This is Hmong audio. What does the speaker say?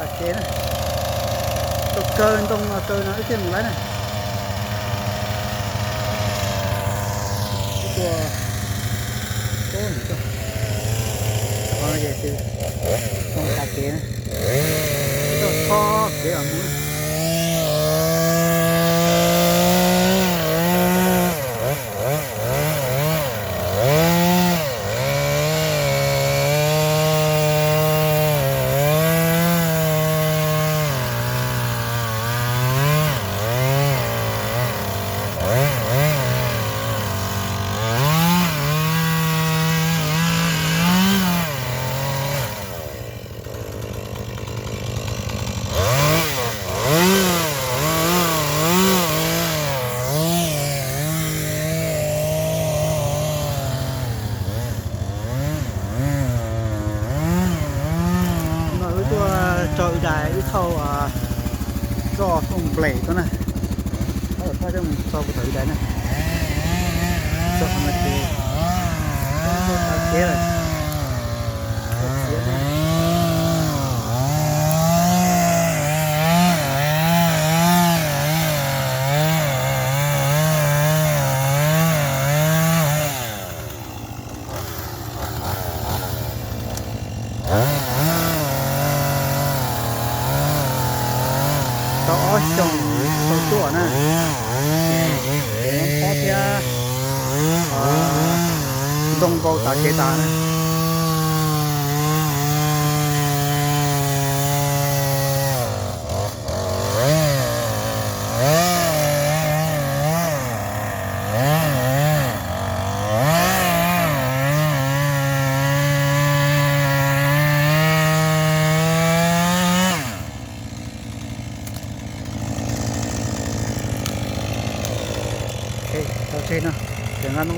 Tav kev na, tau kaw ntoo no kaw no wb thiaj mus laib na. Wb tua, ub, ntoo tav kev na, toj txhob kev os mus na. No wb tuaj tso ib dais wb thauj zoj fooj nples tuaj na. Thauj thauj coj mus tso puag tom ib dais na. Tso qhov no ces tau kev lawm. Tau ob xyoos tau tuaj na, ces kev mob phob thiab ntoo npau tav kev tas na. Tau tseg no, ces nqa no.